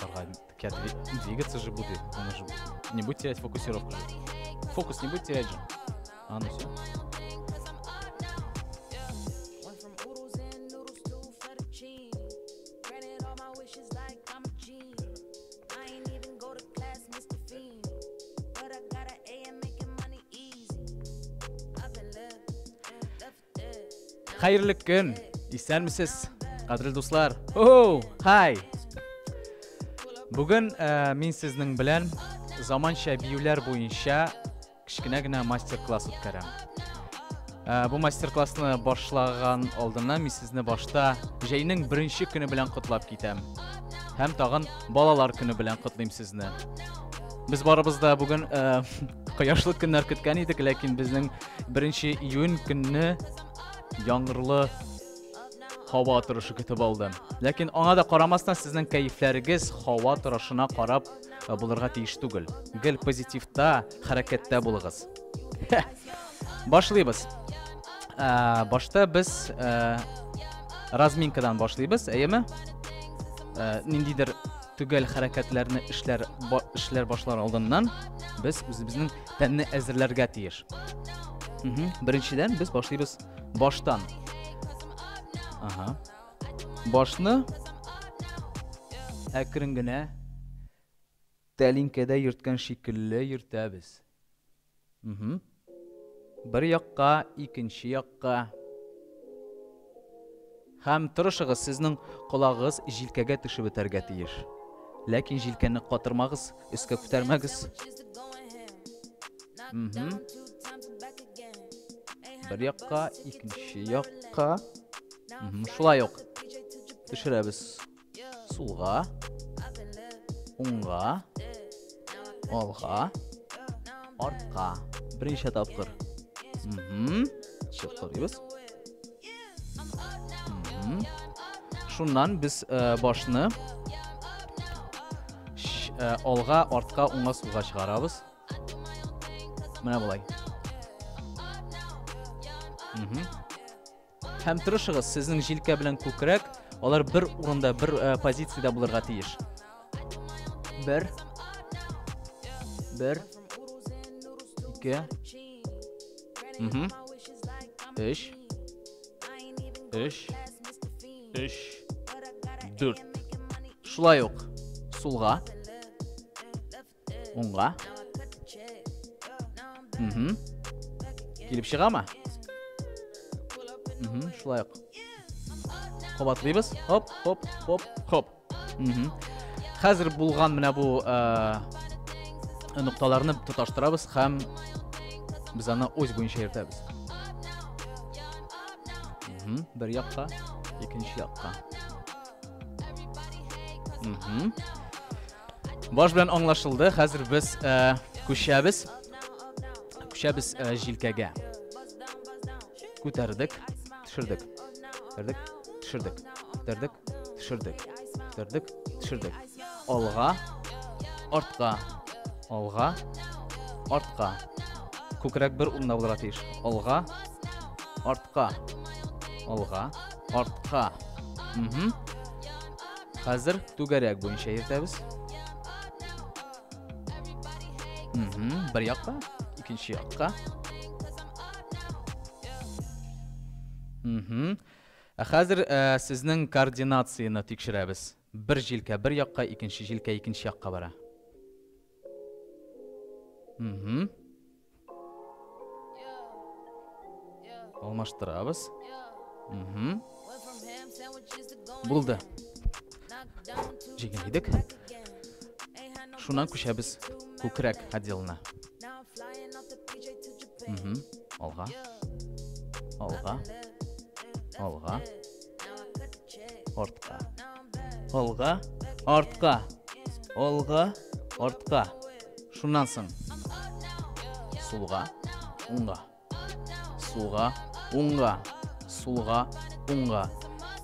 Йокларга. Так я двигаться же буду. Он же не будет терять фокусировку же. Фокус не будет терять же. А, ну все. Хәерле көн! Исәнмесез, кадерле дуслар! Оу, хай! Бүген э, мин сезнең белән заманча биюләр буенча кечкенә генә мастер-класс үткәрәм. Э, бу мастер-классны башлаган алдыннан мин сезне башта җәйнең беренче көне белән котлап китәм. Һәм тагын балалар көне белән котлыйм сезне. Без барыбыз да бүген э, кояшлы көннәр көткән идек, ләкин безнең беренче июнь көнне яңгырлы һава торышы көтеп алды. Ләкин аңа да карамастан сезнең кәефләрегез һава торышына карап э, булырга тиеш түгел. Гел позитивта, хәрәкәттә булыгыз. Башлыйбыз. Э, башта без э, разминкадан башлыйбыз, әйеме? Ниндидер төгәл хәрәкәтләрне эшләр эшләр башлар алдыннан без үзебезнең тәнне әзерләргә тиеш. Беренчедән без башлыйбыз баштан. Ага. Башны әкрен генә тәлинкәдә йөрткән шикелле йөртәбез. Угу. Бер якка, икенче якка. Һәм тырышыгыз, сезнең колагыгыз җилкәгә төшеп бетәргә тиеш. Ләкин җилкәне катырмагыз, өскә күтәрмәгез. Угу. Бер якка, икенче якка. Угу. Шулай ук төшерәбез сулга, уңга, алга, артка. Берничә тапкыр. Угу. Чыгып карыйбыз. Шуннан без э, башны э, алга, артка, уңга, сулга чыгарабыз. Менә болай. Угу. Һәм тырышыгыз, сезнең җилкә белән күкрәк, алар бер урында, бер э, позициядә булырга тиеш. Бер. Бер. Ике. Угу. Өч. Өч. Өч. Дүрт. Шулай ук сулга. Уңга. Угу. Килеп чыгамы? Угу, шулай ук. Кабатлыйбыз. Хоп, хоп, хоп, хоп. Угу. Хәзер булган менә бу э, нокталарны тоташтырабыз һәм без аны ось буенча йөртәбез. Угу. Бер якка, икенче якка. Угу. Баш белән аңлашылды. Хәзер без э, күчәбез. Күчәбез э, җилкәгә. Күтәрдек, төшердек. Күтәрдек, төшердек. Күтәрдек, төшердек. Күтәрдек, төшердек. Алга, артка, алга, артка. Күкрәк бер урында булырга тиеш. Алга, артка, алга, артка. Угу. Хәзер түгәрәк буенча йөртәбез. Угу, бер якка, икенче якка. Угу. Ә хәзер ә, сезнең координацияне тикшерәбез. Бер җилкә бер якка, икенче җилкә икенче якка бара. Угу. Алмаштырабыз. Угу. Булды. Җиңел идек. Шуннан күчәбез күкрәк отделына. Угу. Алга. Алга. Алга. Артка. Алга. Артка. Алга. Артка. Шуннан соң сулга, уңга. Сулга, уңга, сулга, уңга.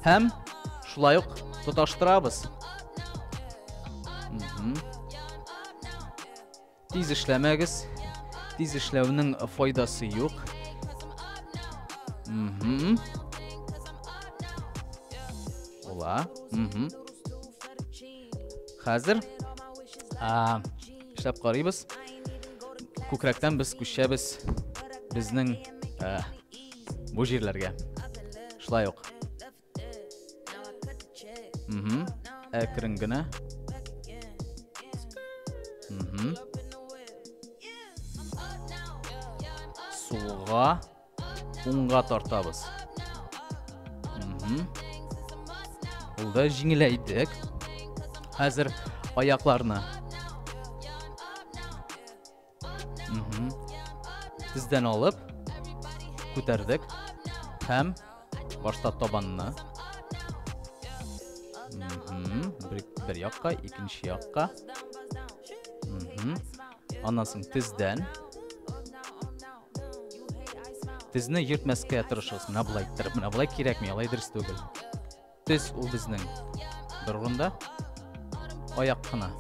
Һәм шулай ук тоташтырабыз. Тиз эшләмәгез. Тиз эшләүнең файдасы юк. Угу. Була. Угу. Хәзер эшләп карыйбыз. Күкрәктән без күчәбез безнең бу җирләргә. Шулай ук. Угу. Әкрен генә. Угу. Сулга, уңга тартабыз. Угу. Ул да җиңеләйдек. Хәзер аякларны. Угу. Тездән алып күтәрдек һәм башта табанны. Угу. Бер якка, икенче якка. Угу. Аннан соң тездән. Тезне йөртмәскә тырышыгыз. Менә болай иттереп, менә болай кирәкми, алай дөрес түгел. Тез ул безнең бер урында. Аяк кына.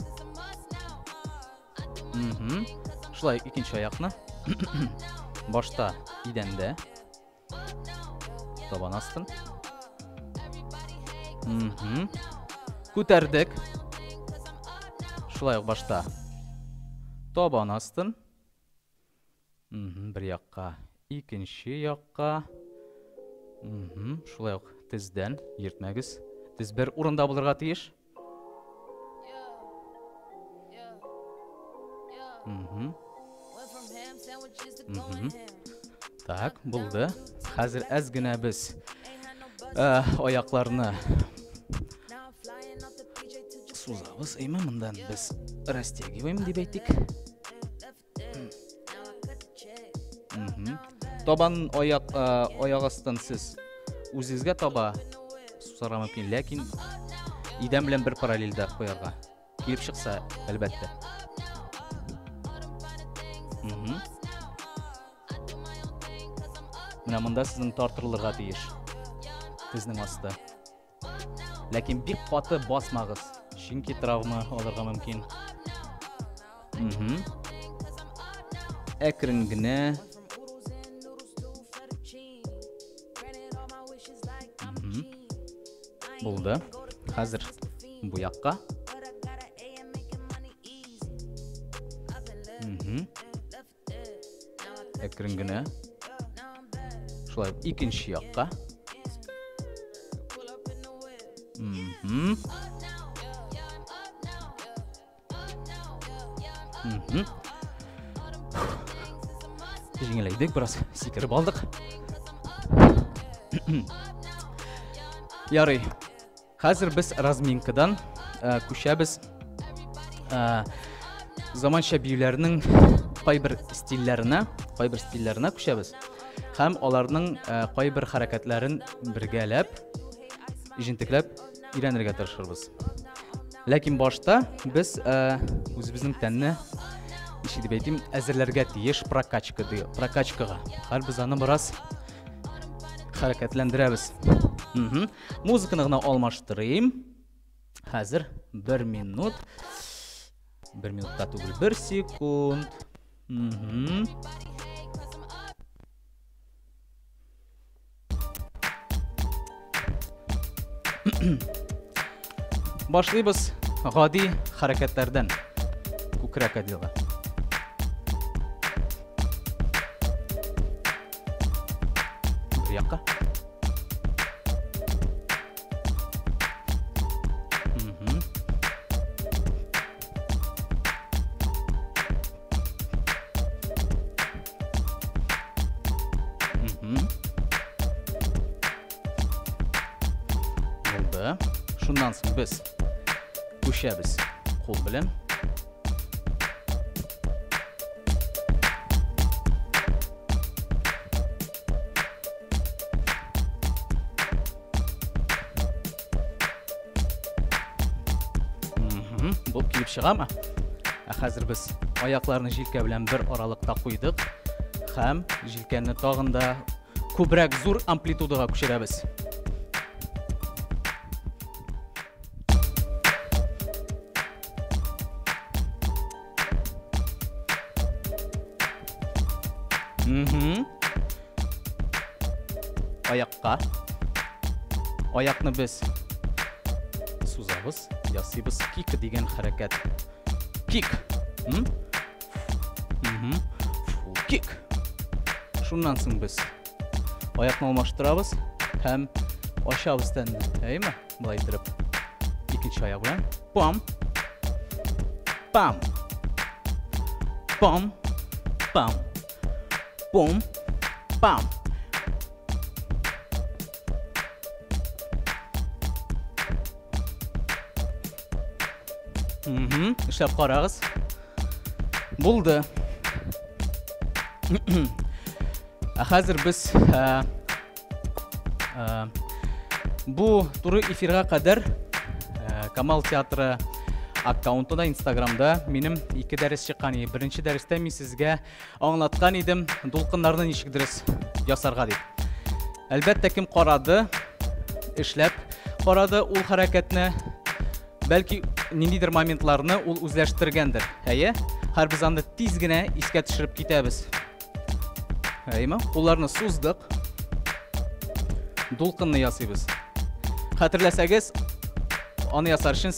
Угу. Шулай икенче аякны. Башта идәндә. Табан астын. Угу. Күтәрдек. Шулай ук башта табан астын. Угу, бер якка, икенче якка. Угу, шулай ук тездән йөртмәгез. Тез бер урында булырга тиеш. Угу. Угу. Так, булды. Хәзер әз генә без аякларны сузабыз. Әйме, мондан без растягиваем дип әйтик. Табан аяк аяк астын сез үзегезгә таба сузарга мөмкин, ләкин идән белән бер параллельдә куярга. Килеп чыкса, әлбәттә. Менә монда сезнең тартырылырга тиеш. Сезнең асты. Ләкин бик каты басмагыз, чөнки травма алырга мөмкин. Угу. Әкрен генә. Булды. Хәзер бу якка. Угу. Әкрен генә. Шулай икенче якка. Мгм. Мгм. Җиңеләйдек, бераз сикереп алдык. Ярый. Хәзер без разминкадан күчәбез заманча биюләрнең кайбер стильләренә, кайбер стильләренә күчәбез һәм аларның кайбер хәрәкәтләрен бергәләп, җентекләп өйрәнергә тырышырбыз. Ләкин башта без үзебезнең тәнне ничек дип әйтим, әзерләргә тиеш прокачка прокачкага. Хәзер без аны бераз хәрәкәтләндерәбез. Угу. Музыканы гына алмаштырыйм. Хәзер бер минут. Бер минутта түгел, бер секунд. Угу. Башлыйбыз гади хәрәкәтләрдән. Күкрәк отделы. Бер якка. Булды. Шуннан соң без күчәбез кул белән. Булып килеп чыгамы? Ә хәзер без аякларны җилкә белән бер аралыкта куйдык һәм җилкәне тагын да күбрәк зур амплитудага күчерәбез. Угу. Аякка. Аякны без сузабыз. ясыйбыз кик дигән хәрәкәт. Кик. Full kick. Шуннан соң без аякны алмаштырабыз һәм ачабыз тәнне. Әйеме? Болай иттереп. Икенче аяк белән. Пам. Пам. Пам. Пам. Пум. Пам. Эшләп карагыз. Булды. Ә хәзер без бу туры эфирга кадәр Камал театры аккаунтында Инстаграмда минем ике дәрес чыккан иде. Беренче дәрестә мин сезгә аңлаткан идем, дулкыннарны ничек дөрес ясарга дип. Әлбәттә, кем карады, эшләп карады ул хәрәкәтне, бәлки ниндидер моментларны ул үзләштергәндер. Әйе, һәр без аны тиз генә искә төшереп китәбез. Әйеме? Кулларны суздык. Дулкынны ясыйбыз. Хәтерләсәгез, аны ясар өчен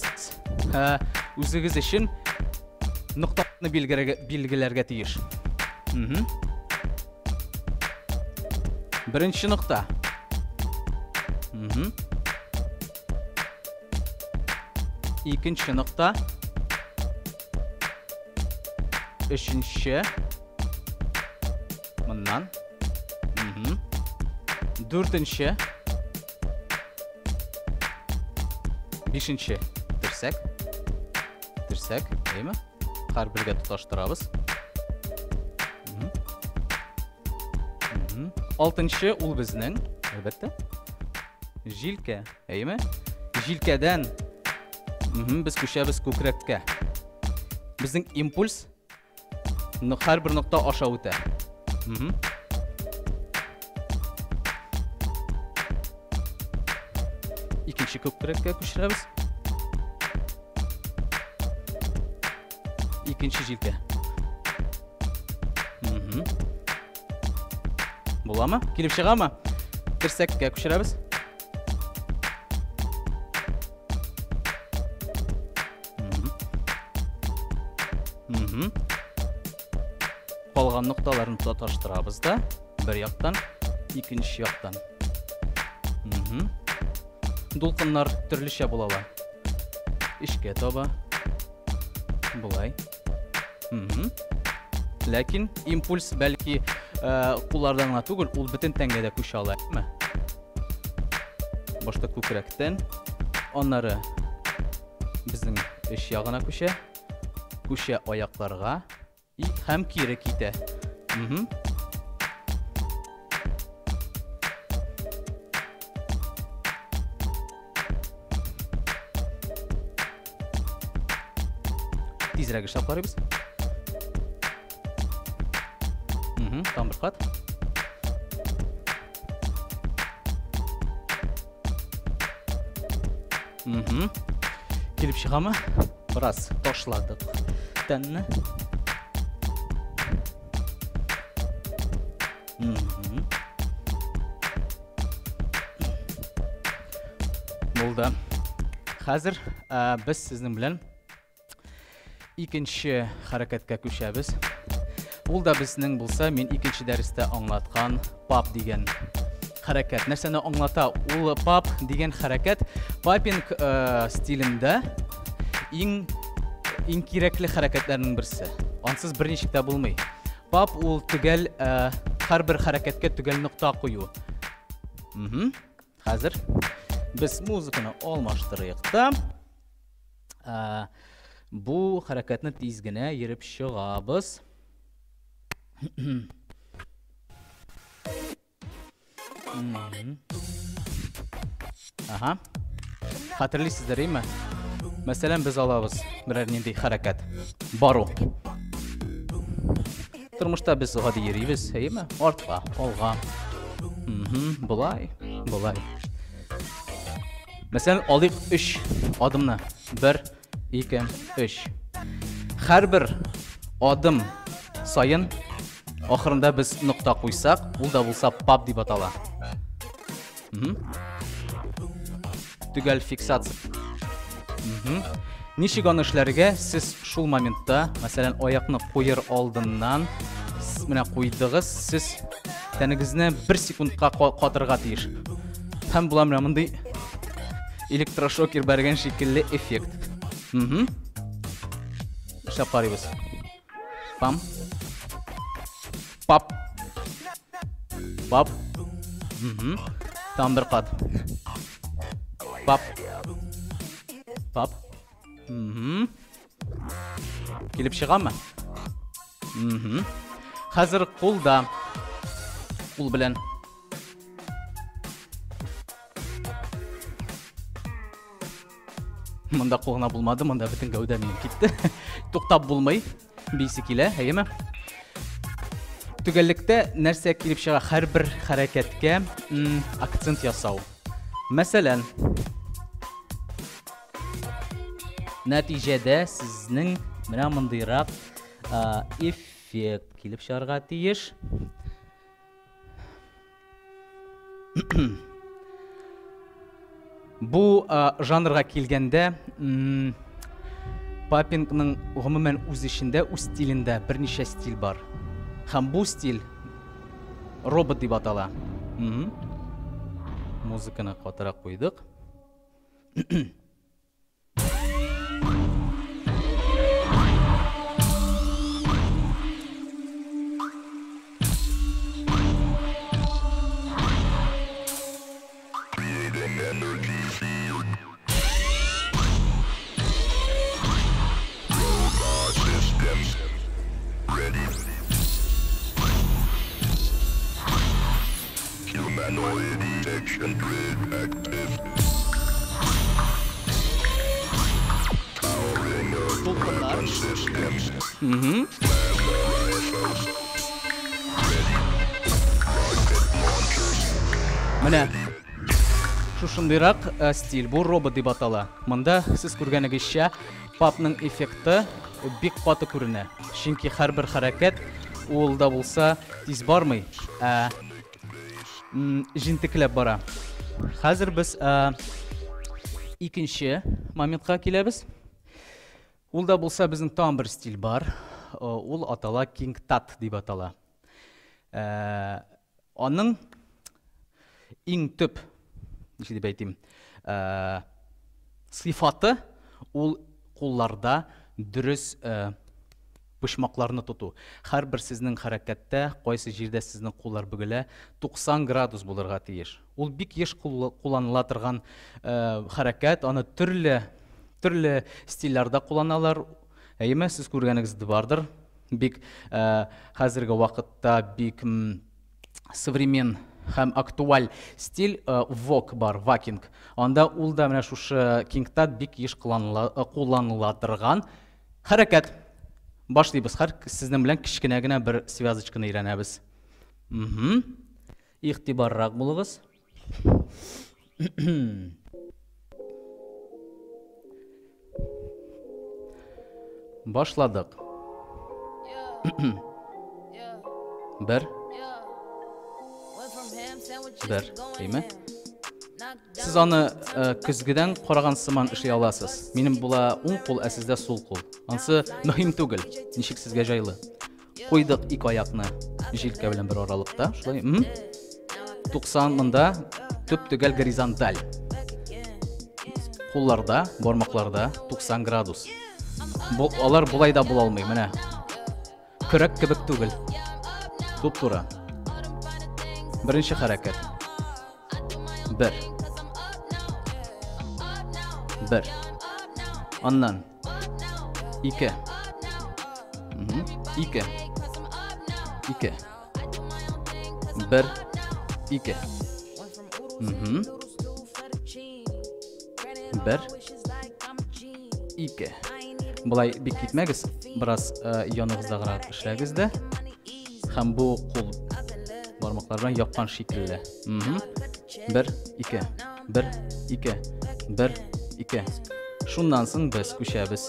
үзегез өчен ноктаны билгеләргә тиеш. Беренче нокта. Икенче нокта. Өченче. Моннан. Дүртенче. Бишенче. Терсәк. Терсәк, әйме? Һәр бергә тоташтырабыз. Алтынчы ул безнең, әлбәттә, җилкә, әйеме? Җилкәдән без күчәбез күкрәккә. Безнең импульс һәрбер нокта аша үтә. Икенче күкрәккә күчерәбез. Икенче җилкә. Буламы? Килеп чыгамы? Терсәккә күчерәбез. Калган нокталарны тоташтырабыз да, бер яктан, икенче яктан. Дулкыннар төрлечә була ала. Эчкә таба. Болай. Ләкин импульс бәлки куллардан гына түгел, ул бөтен тәнгә дә күчә ала, әйеме? Башта күкрәктән, аннары безнең эч ягына күчә, күчә аякларга һәм кире китә. Тизрәк эшләп карыйбыз. Там бер кат. Килеп чыгамы? Бераз ташладык тәнне. Булды. Хәзер без сезнең белән икенче хәрәкәткә күчәбез. Ул да безнең булса, мин икенче дәрестә аңлаткан пап дигән хәрәкәт. Нәрсәне аңлата? Ул пап дигән хәрәкәт папинг стилендә иң иң кирәкле хәрәкәтләрнең берсе. Ансыз берничек тә булмый. Пап ул төгәл һәрбер хәрәкәткә төгәл нокта кую. Хәзер без музыканы алмаштырыйк та. Бу хәрәкәтне тиз генә йөреп чыгабыз. Ага. Хәтерлисездер, әйме? Мәсәлән, без алабыз берәр нинди хәрәкәт. Бару. Тормышта без гади йөрибез, әйеме? Артка, алга. Болай, болай. Мәсәлән, алыйк 3 адымны. 1, 2, 3. Һәрбер адым саен ахырында без нокта куйсак, ул да булса пап дип атала. Төгәл фиксация. Ничек аны эшләргә? Сез шул моментта, мәсәлән, аякны куер алдыннан, менә куйдыгыз, сез тәнегезне бер секундка катырга тиеш. Һәм була менә мондый электрошокер бәргән шикелле эффект. Эшләп карыйбыз. Пам. Пап. Пап. Тагын бер кат. Пап. Пап. Килеп чыгамы? Хәзер кулда. Кул белән. Монда кул гына булмады, монда бөтен гәүдә минем китте. Туктап булмый. Бисе килә, әйеме? Төгәллектә нәрсә килеп чыга? Һәрбер хәрәкәткә акцент ясау. Мәсәлән, нәтиҗәдә сезнең менә мондыйрак эффект килеп чыгарга тиеш. Бу жанрга килгәндә, папингның гомумән үз эчендә, үз стилендә берничә стиль бар. Һәм бу стиль робот дип атала. Музыканы катырак куйдык. Дулкыннар. Менә шушындыйрак стиль, бу робот дип атала. Монда сез күргәнегезчә, папның эффекты бик каты күренә. Чөнки һәрбер хәрәкәт ул да булса тиз бармый, ә җентекләп бара. Хәзер без икенче моментка киләбез. Ул да булса безнең тагын бер стиль бар. Ул атала King Tut дип атала. Аның иң төп, ничек дип әйтим, сыйфаты ул кулларда дөрес почмакларны тоту. Һәрбер сезнең хәрәкәттә, кайсы җирдә сезнең куллар бөгелә, 90 градус булырга тиеш. Ул бик еш кулланыла торган хәрәкәт, аны төрле төрле стильләрдә кулланалар. Әйеме, сез күргәнегез бардыр. Бик хәзерге вакытта бик современ һәм актуаль стиль вок бар, вакинг. Анда ул да менә шушы кингтат бик еш кулланыла торган хәрәкәт. Башлыйбыз. Һәр сезнең белән кечкенә генә бер связочканы өйрәнәбез. Игътибаррак булыгыз. Башладык. Бер. Бер, әйме? Сез аны көзгедән караган сыман эшли аласыз. Минем була уң кул, ә сездә сул кул. Ансы мөһим түгел, ничек сезгә җайлы. Куйдык ике аякны җилкә белән бер аралыкта, шулай. 90 монда төп-төгәл горизонталь. Кулларда, бармакларда 90 градус. Бу, алар болай да була алмый, менә. Көрәк кебек түгел. Туп-туры. Беренче хәрәкәт. Бер. Бер. Аннан. Ике. Ике. Ике. Бер. Ике. Бер. Ике. Болай бик китмәгез, бераз яныгыздагырак эшләгез дә. Һәм бу кул бармаклар белән япкан шикелле. Бер, ике. Бер, ике. Бер, ике. Шуннан соң без күчәбез.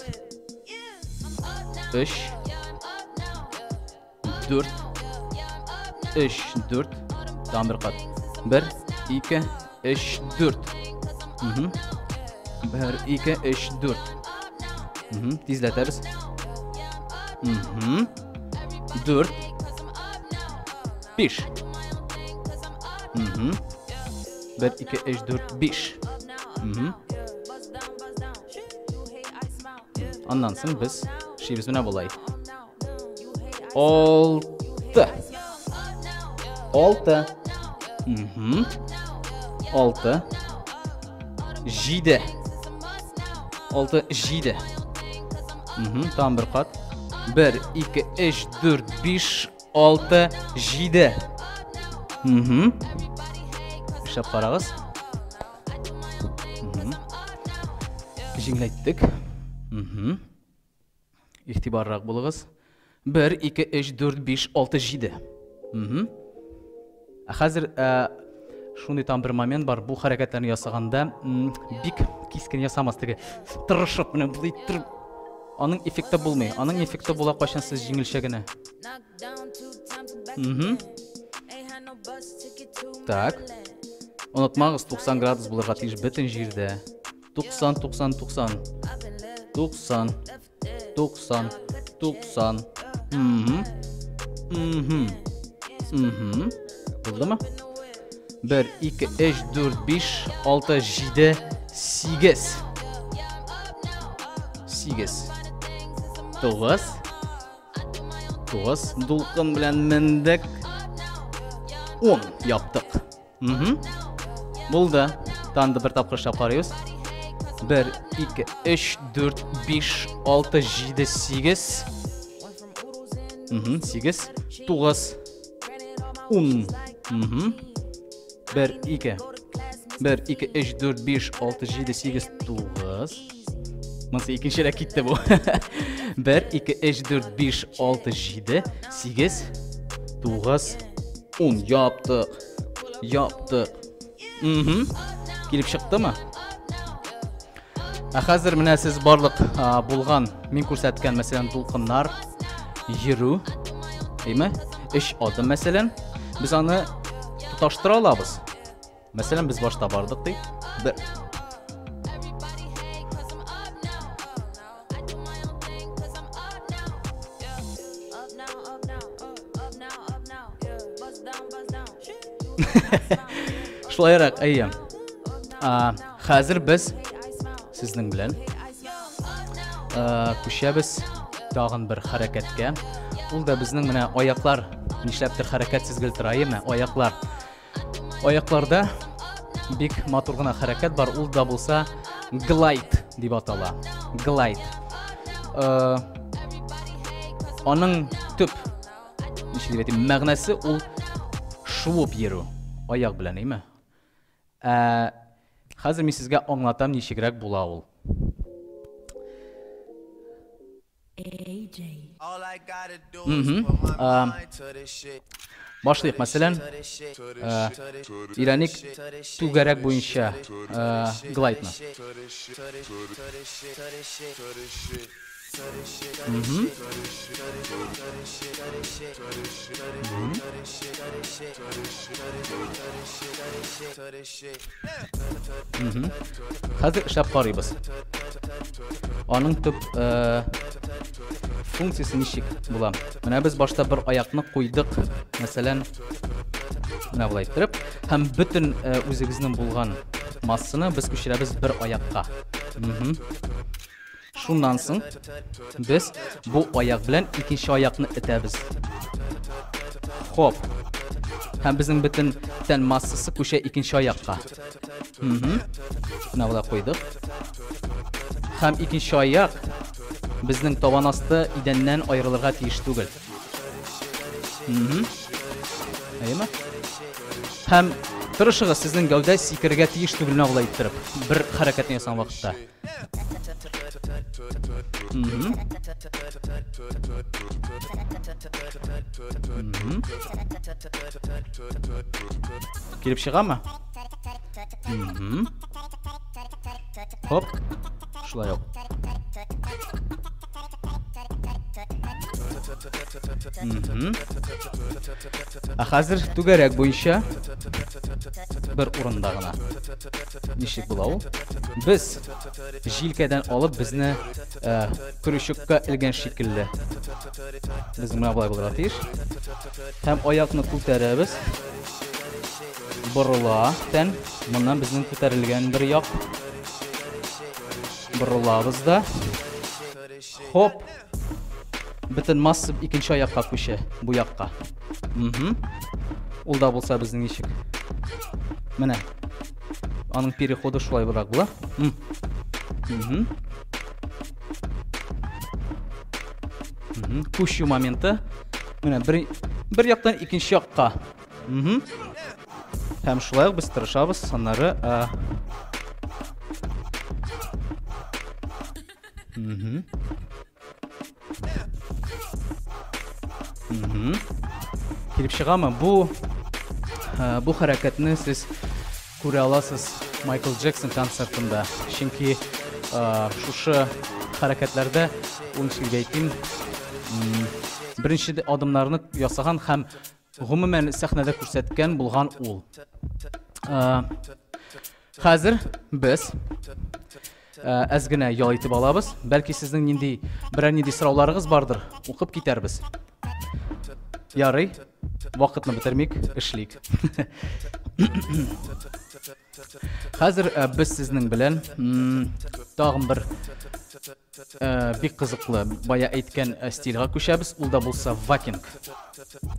Өч. Дүрт. Өч, дүрт. Тагын бер кат. Бер, ике, өч, дүрт. 1, 2, 3, 4. Мгм, тизләтәбез. Мгм. 4. 5. Мгм. 1, 2, 3, 4, 5. Мгм. Аннан соң без эшлибез менә болай. 6. 6. Мгм. 6. 7. 6, 7. Мгм, тагын бер кат. 1, 2, 3, 4, 5, 6, 7. Мгм. Эшләп карагыз. Мгм. Җиңеләйттек. Мгм. Игътибаррак булыгыз. 1, 2, 3, 4, 5, 6, 7. Мгм. Ә хәзер ә, шундый там бер момент бар. Бу хәрәкәтләрне ясаганда бик кискен ясамас теге тырышып менә болай иттереп аның эффекты булмый. Аның эффекты була кайчан сез җиңелчә генә. Мгм. Так. Онытмагыз, 90 градус булырга тиеш бөтен җирдә. 90, 90, 90. 90. 90, 90. Мгм. Мгм. Мгм. Булдымы? 1, 2, 3, 4, 5, 6, 7, 8. 8. 9. 9. Дулкын белән мендек. 10 яптык. Мгм. Булды. Тагын да бер тапкыр эшләп карыйбыз. 1, 2, 3, 4, 5, 6, 7, 8. Мгм, 8, 9, 10. Мгм. 1, 2. 1, 2, 3, 4, 5, 6, 7, 8, 9. Монысы икенчерәк китте бу. 1, 2, 3, 4, 5, 6, 7, 8, 9, 10. Яптык. Яптык. Мгм. Килеп чыктымы? Ә хәзер менә сез барлык булган, мин күрсәткән, мәсәлән, дулкыннар, йөрү, әйме? Өч адым, мәсәлән, без аны тоташтыра алабыз. Мәсәлән, без башта бардык ди. Бер. Шулайрак, әйе. Хәзер без сезнең белән күчәбез тагын бер хәрәкәткә. Ул да безнең менә аяклар нишләптер хәрәкәтсез гел тора, әйеме? Аяклар. Аякларда бик матур гына хәрәкәт бар, ул да булса глайд дип атала. Глайд. Э, аның төп ничек дип әйтим, мәгънәсе ул шуып йөрү аяк белән, әйме? Ә хәзер мин сезгә аңлатам ничегрәк була ул. Башлыйк, мәсәлән, өйрәник түгәрәк буенча глайдны. Хәзер эшләп карыйбыз. Аның төп э, функциясе ничек була? Менә без башта бер аякны куйдык, мәсәлән, менә болай иттереп, һәм бөтен э, үзебезнең булган массаны без күчерәбез бер аякка. Шуннан соң без бу аяк белән икенче аякны этәбез. Хоп. Һәм безнең бөтен тән массасы күчә икенче аякка. Менә болай куйдык. Һәм икенче аяк безнең табан асты идәннән аерылырга тиеш түгел. Әйеме? Һәм тырышыгыз, сезнең гәүдә сикерергә тиеш түгел менә болай иттереп, бер хәрәкәтне ясаган вакытта. Килеп чыгамы? Хоп. Шулай ук. Ә хәзер түгәрәк буенча бер урында гына. Ничек була ул? Без җилкәдән алып безне э, крючокка элгән шикелле. Без менә болай булырга тиеш. Һәм аякны күтәрәбез. Борыла тән. Моннан безнең күтәрелгән бер як. Борылабыз да. Хоп. Бөтен масса икенче аякка күчә, бу якка. Угу. Ул да булса безнең ничек? Менә. Аның переходы шулай булрак була. Угу. Күчү моменты. Менә бер, бер яктан икенче якка. Угу. Һәм шулай ук без тырышабыз аннары Угу. Угу. Килеп чыгамы? Бу бу хәрәкәтне сез күрә аласыз Майкл Джексон концертында. Чөнки шушы хәрәкәтләрдә ул ничек әйтим, беренче адымнарны ясаган һәм гомумән сәхнәдә күрсәткән булган ул. Хәзер без әз генә ял итеп алабыз. Бәлки сезнең нинди берәр нинди сорауларыгыз бардыр, укып китәрбез. Ярый, вакытны бетермик, эшлик. Хәзер без сезнең белән тагын бер бик кызыклы, бая әйткән стильгә күчәбез, ул да булса вакинг.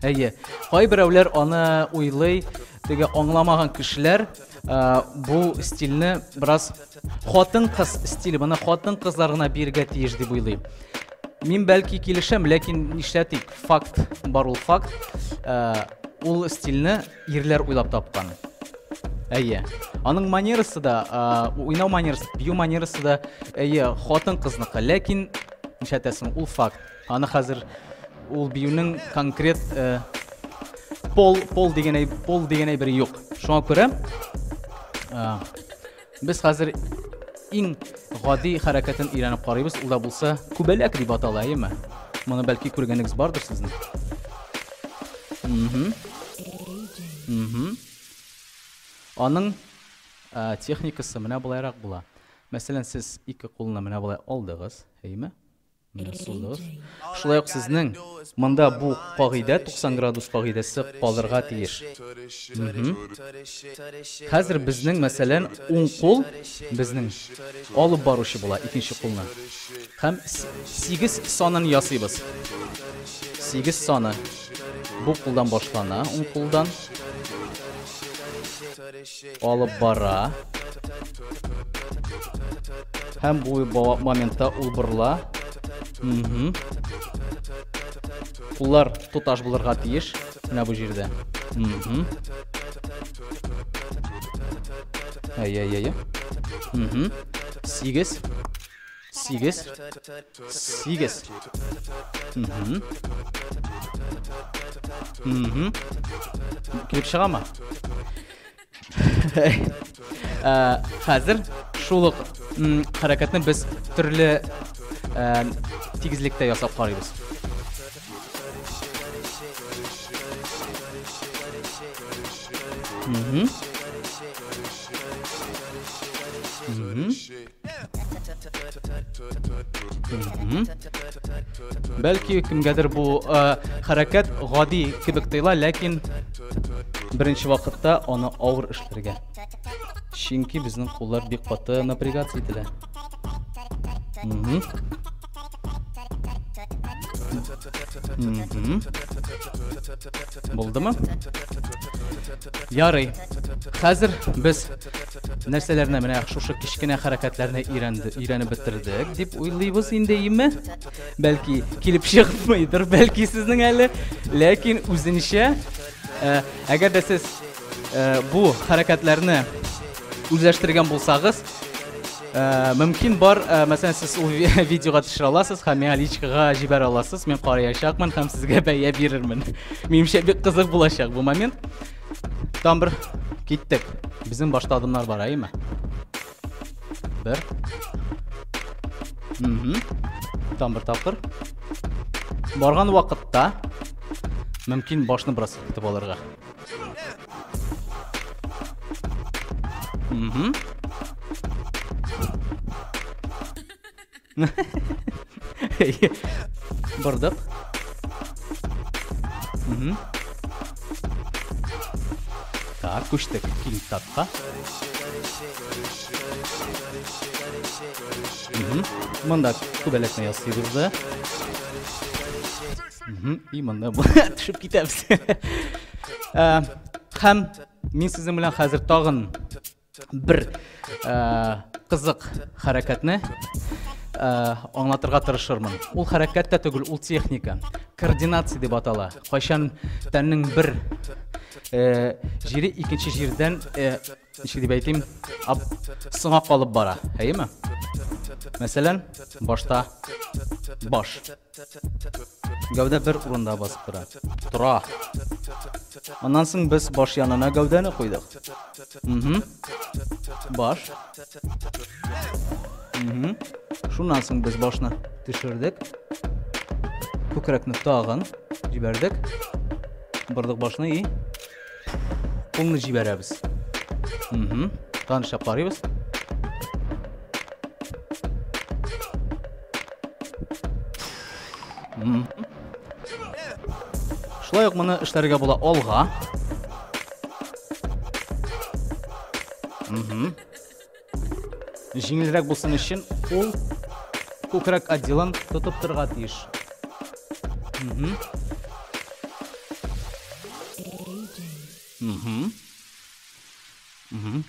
Әйе, кайберәүләр аны уйлый, теге аңламаган кешеләр бу стильне бераз хатын-кыз стиле, моны хатын-кызлар гына бирергә тиеш дип уйлый. Мин бәлки килешәм, ләкин нишләтик, факт бар ул факт. Ул стильне ирләр уйлап тапкан. Әйе. Аның манерасы да, уйнау манерасы, бию манерасы да, әйе, хатын-кызныкы. Ләкин нишләтәсең, ул факт. Аны хәзер ул биюнең конкрет э, пол, пол дигән пол дигән әйбер юк. Шуңа күрә без хәзер иң гади хәрәкәтен өйрәнеп карыйбыз. Ул да булса күбәләк дип атала, әйеме? Моны бәлки күргәнегез бардыр сезнең. Угу. Угу. Аның ә, техникасы менә болайрак була. Мәсәлән, сез ике кулны менә болай алдыгыз, әйеме? Менә суздыгыз. Шулай ук сезнең монда бу кагыйдә 90 градус кагыйдәсе калырга тиеш. Хәзер безнең, мәсәлән, уң кул безнең алып баручы була икенче кулны. Һәм 8 санын ясыйбыз. 8 саны бу кулдан башлана, уң кулдан алып бара. Һәм бу моментта ул борыла. Угу. Куллар тоташ булырга тиеш. Менә бу җирдә. Угу. Әй-әй-әй. Угу. 8. 8. 8. Угу. Угу. Килеп чыгамы? Ә, хәзер шул ук хәрәкәтне без төрле ә, тигезлектә ясап карыйбыз. Мгм. Мгм. Бәлки кемгәдер бу э, хәрәкәт гади кебек тоела, ләкин беренче вакытта аны авыр эшләргә. Чөнки безнең куллар бик каты напрягаться ителә. Булдымы? Ярый. Хәзер без нәрсәләрне менә шушы кечкенә хәрәкәтләрне өйрәнде, өйрәнеп бетердек дип уйлыйбыз инде, име? Бәлки килеп чыкмыйдыр, бәлки сезнең әле, ләкин үзенчә, э, әгәр дә сез э, бу хәрәкәтләрне үзләштергән булсагыз, э, мөмкин бар, э, мәсәлән, сез ул видеога төшерә аласыз һәм миңа личкага җибәрә аласыз, мин караячакмын һәм сезгә бәя бирермен. Минемчә, бик кызык булачак бу момент. Там бер киттек. Безнең башта адымнар бар, әйеме? Бер. Угу. Там бер тапкыр. Барган вакытта мөмкин башны бераз селкетеп алырга. Угу. Бордык. Угу. Так, күчтек киң тапка. Угу. Монда күбәләкне ясыйбыз да. Угу. И монда төшеп китәбез. Э, һәм мин сезнең белән хәзер тагын бер кызык хәрәкәтне аңлатырга тырышырмын. Ул хәрәкәт тә түгел, ул техника. Координация дип атала. Кайчан тәннең бер җире икенче җирдән, ничек дип әйтим, соңа калып бара. Әйеме? Мәсәлән, башта баш. Гәүдә бер урында басып тора. Тора. Аннан соң без баш янына гәүдәне куйдык. Угу. Баш. Угу. Шуннан соң без башны төшердек. Күкрәкне тагын җибәрдек. Бордык башны и кулны җибәрәбез. Угу. Тагын эшләп карыйбыз. Шулай ук моны эшләргә була алга. Җиңелрәк булсын өчен ул күкрәк отделын тотып торырга тиеш.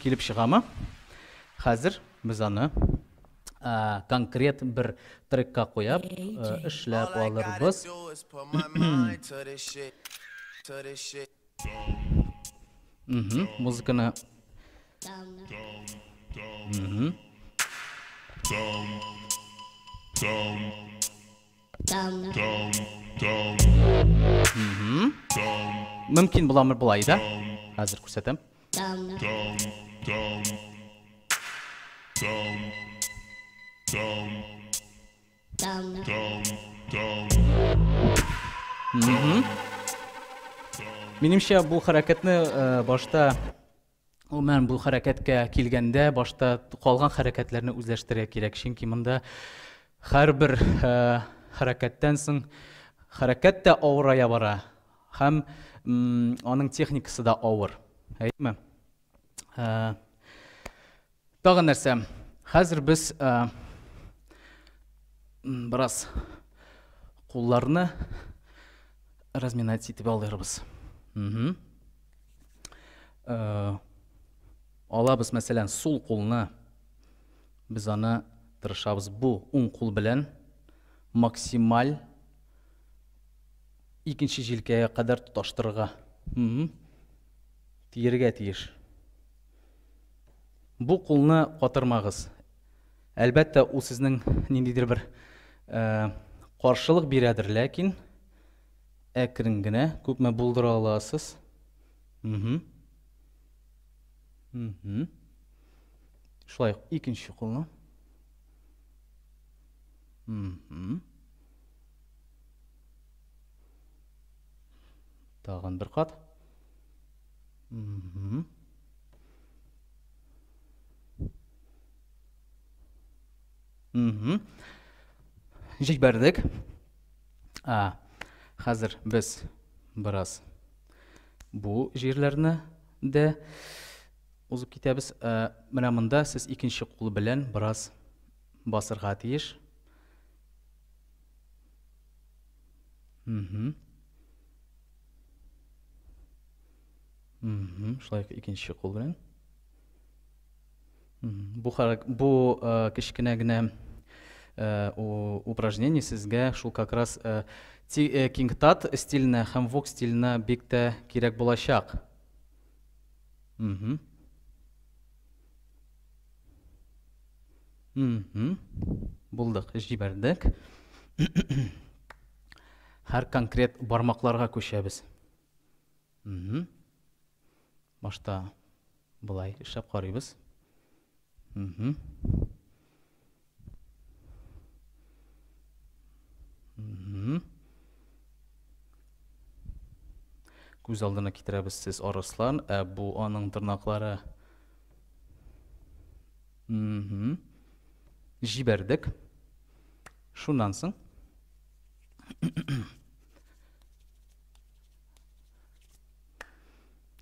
Килеп чыгамы? Хәзер без аны конкрет бер трекка куеп эшләп алырбыз. Музыканы. Мөмкин буламы болай да? Хәзер күрсәтәм. Минемчә, бу хәрәкәтне башта гомумән бу хәрәкәткә килгәндә башта калган хәрәкәтләрне үзләштерергә кирәк, чөнки монда һәрбер хәрәкәттән соң хәрәкәт тә авырая бара һәм аның техникасы да авыр. Әйеме? Тагын нәрсә? Хәзер без бераз кулларны разминать итеп алырбыз. Угу. Алабыз, мәсәлән, сул кулны. Без аны тырышабыз бу уң кул белән максималь икенче җилкәгә кадәр тоташтырырга. Угу. Тиергә тиеш. Бу кулны катырмагыз. Әлбәттә, ул сезнең ниндидер бер каршылык бирәдер, ләкин әкрен генә күпме булдыра аласыз. Угу. Угу. Шулай ук икенче кулны. Угу. Тагын бер кат. Угу. Угу. Җибәрдек. А, хәзер без бераз бу җирләрне дә узып китәбез. Ә, менә монда сез икенче кул белән бераз басырга тиеш. Угу. Угу. Шулай икенче кул белән. Бу бу кечкенә генә упражнение сезгә шул как раз кингтат стиленә һәм вок стиленә бик тә кирәк булачак. Угу. Угу. Булдык, җибәрдек. Һәр конкрет бармакларга күчәбез. Угу. Башта болай эшләп карыйбыз. Угу. Угу. Күз алдына китерәбез сез арыслан, ә бу аның тырнаклары. Угу. Җибәрдек. Шуннан соң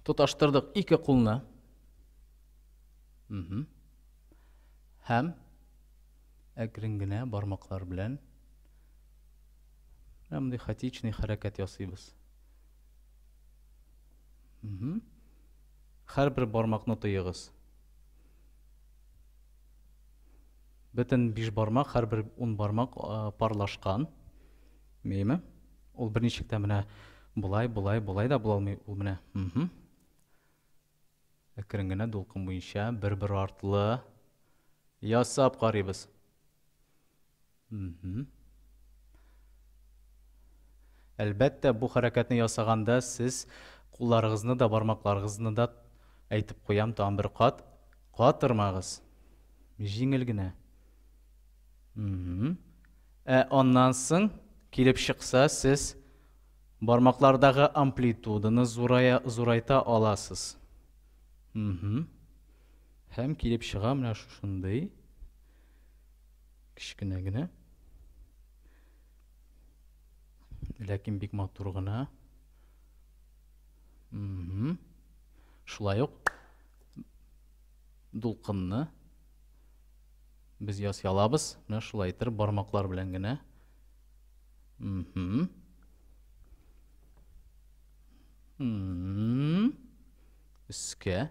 тоташтырдык ике кулны. Угу. Һәм әкрен генә бармаклар белән мондый хаотичный хәрәкәт ясыйбыз. Угу. Һәрбер бармакны тоегыз. Бөтен биш бармак, һәрбер ун бармак парлашкан. Миеме? Ул берничек тә менә болай, болай, болай да була алмый. Ул менә. Угу. Әкрен генә дулкын буенча бер-бер артлы ясап карыйбыз. Угу. Әлбәттә, бу хәрәкәтне ясаганда сез кулларыгызны да, бармакларыгызны да әйтеп куям тагын бер кат, катырмагыз. Җиңел генә. Угу. Ә аннан соң килеп чыкса, сез бармаклардагы амплитуданы зурая, зурайта аласыз. Угу. Һәм килеп чыга менә шушындый кечкенә генә. Ләкин бик матур гына. Угу. Шулай ук дулкынны без ясый алабыз. Менә шулай итеп бармаклар белән генә. Угу. Өскә.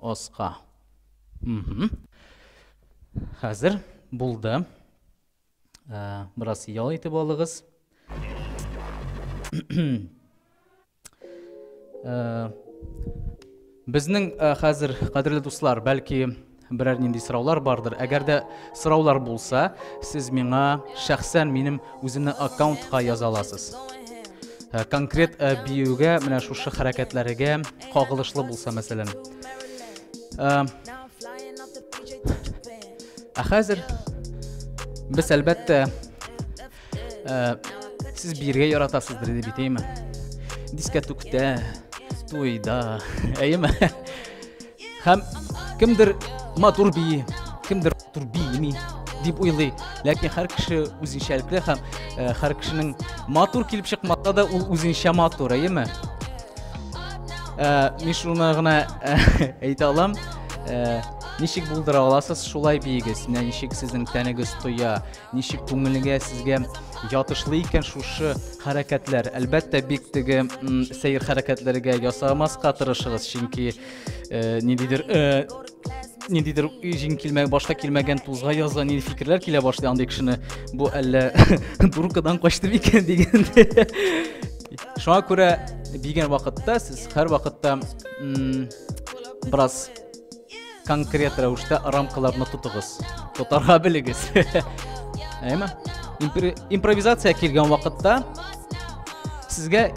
Аска. Угу. Хәзер булды. Ә, бераз ял итеп алыгыз. Ә, безнең ә, хәзер, кадерле дуслар, бәлки берәр нинди сораулар бардыр. Әгәр дә сораулар булса, сез миңа шәхсән минем үземнең аккаунтка яза аласыз. Ә, конкрет ә, биюгә, менә шушы хәрәкәтләргә кагылышлы булса, мәсәлән. Ә, ә хәзер без әлбәттә Ә, сез биергә яратасыздыр дип бит, әйеме? Дискәтүктә, туйда, әйеме? Һәм кемдер матур бии, кемдер матур биеми дип уйлый. Ләкин һәр кеше үзенчәлекле һәм э, һәр кешенең матур килеп чыкмаса да ул үзенчә матур, әйеме? Э, мин шуны гына э, әйтә алам. Э, ничек булдыра аласыз, шулай биегез. Менә ничек сезнең тәнегез тоя, Ничек күңелгә сезгә ятышлы икән шушы хәрәкәтләр? Әлбәттә, бик теге сәер хәрәкәтләргә ясамаска тырышыгыз, чөнки э, ниндидер э, ниндидер җиң килмәгән, башка килмәгән тузга язган нинди фикерләр килә башлый андый кешене. Бу әллә дуркадан качты микән дигән. Шуңа күрә бигән вакытта сез һәр вакытта бераз конкрет рәвештә рамкаларны тотыгыз. Тотарга белегез. Әйме? Импровизация килгән вакытта сезгә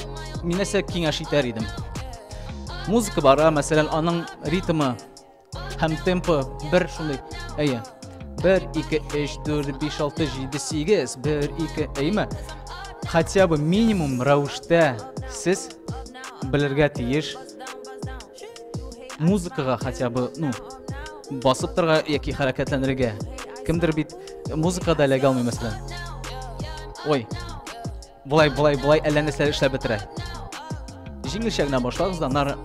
мин нәрсә киңәш итәр идем. Музыка бара, мәсәлән, аның ритмы һәм темпы бер шундый. Әйе. 1 2 3 4 5 6 7 8 1 2 әйеме? Хотя бы минимум рәвештә сез белергә тиеш музыкага хотя бы, ну, басып торырга яки хәрәкәтләнергә. Кемдер бит музыкада эләгә алмый, мәсәлән. Ой, болай, болай, болай әллә нәрсәләр эшләп бетерә. Җиңелчә генә башлагыз да, аннары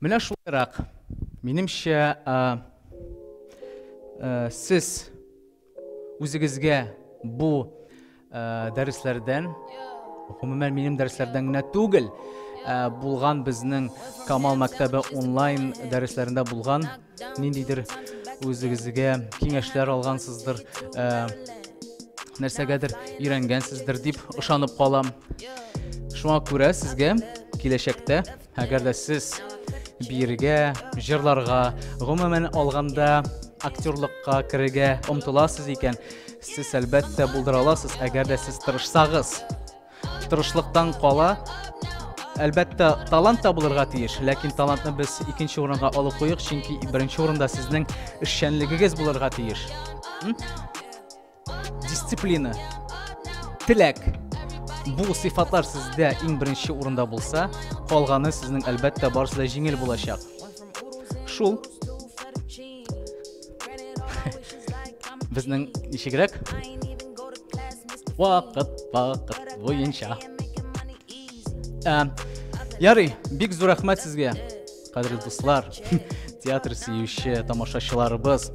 Менә шулайрак. Минемчә, сез үзегезгә бу дәресләрдән, гомумән минем дәресләрдән генә түгел, булган безнең Камал мәктәбе онлайн дәресләрендә булган ниндидер үзегезгә киңәшләр алгансыздыр, нәрсәгәдер өйрәнгәнсездер дип ышанып калам. Шуңа күрә сезгә киләчәктә, әгәр дә сез биергә, җырларга, гомумән алганда актерлыкка керергә омтыласыз икән, Сез әлбәттә булдыра аласыз, әгәр дә сез тырышсагыз. Тырышлыктан кала, әлбәттә, талант та булырга тиеш, ләкин талантны без икенче урынга алып куйык, чөнки беренче урында сезнең эшчәнлегегез булырга тиеш. Дисциплина, теләк. Бу сыйфатлар сездә иң беренче урында булса, калганы сезнең әлбәттә барысы да җиңел булачак. Шул. Безнең ничегрәк? Вакыт, вакыт буенча. Ә, ярый, бик зур рәхмәт сезгә, кадерле дуслар, театр сөюче тамашачыларыбыз,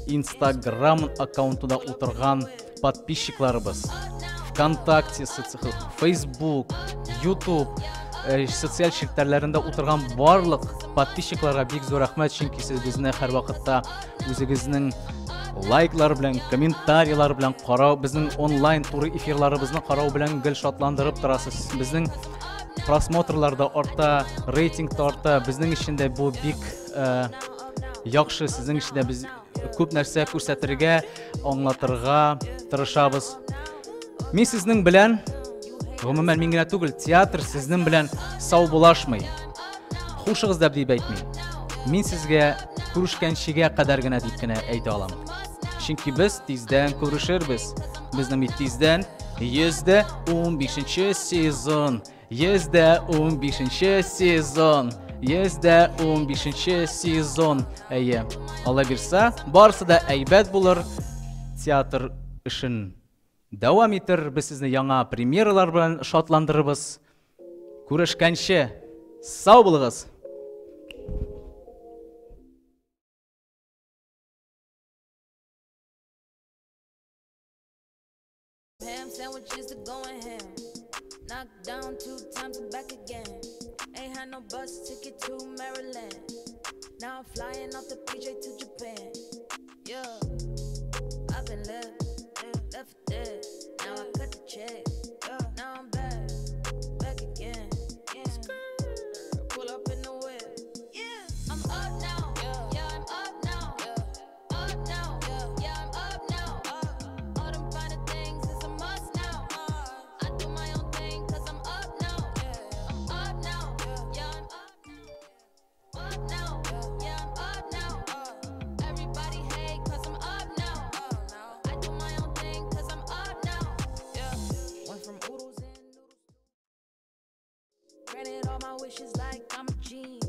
Инстаграм аккаунтында утырган подписчикларыбыз, ВКонтакте, Facebook, YouTube, социаль челтәрләрендә утырган барлык подписчикларга бик зур рәхмәт, чөнки сез безне һәрвакытта үзегезнең лайклар белән, комментарийлар белән карау, безнең онлайн туры эфирларыбызны карау белән гел шатландырып торасыз. Безнең просмотрлар да арта, рейтинг та арта. Безнең өчен дә бу бик яхшы, сезнең өчен дә без күп нәрсә күрсәтергә, аңлатырга тырышабыз. Мин сезнең белән, гомумән мин генә түгел, театр сезнең белән саубулашмый. Хушыгыз да дип әйтми. Мин сезгә күрешкәнчегә кадәр генә дип кенә әйтә алам. Чөнки без тиздән күрешербез. Безнең бит тиздән 115 сезон. 115 сезон. 115 сезон. Әйе, Алла бирсә, барысы да әйбәт булыр. Театр эшен дәвам итер. Без сезне яңа премьералар белән шатландырырбыз. Күрешкәнче, сау булыгыз! Ham sandwiches to going ham. Knocked down two times and back again. Ain't had no bus ticket to Maryland. Now I'm flying off the PJ to Japan. Yeah, I've been left, left for dead. Now I cut the check. Yeah, now I'm back, back again. Yeah. Pull up in the whip. Yeah, I'm up now. Yeah, yeah, I'm up now. Yeah, up now. Yeah, yeah, I'm up now. Up. All them finer things is a must now. I do my own thing 'cause I'm up now. Yeah, I'm up now. Yeah, I'm up. Up now. Yeah, I'm up now. Everybody hate 'cause I'm up now. I do my own thing 'cause I'm up now. Yeah. Went from oodles and noodles. Granted all my wishes like I'm a genie.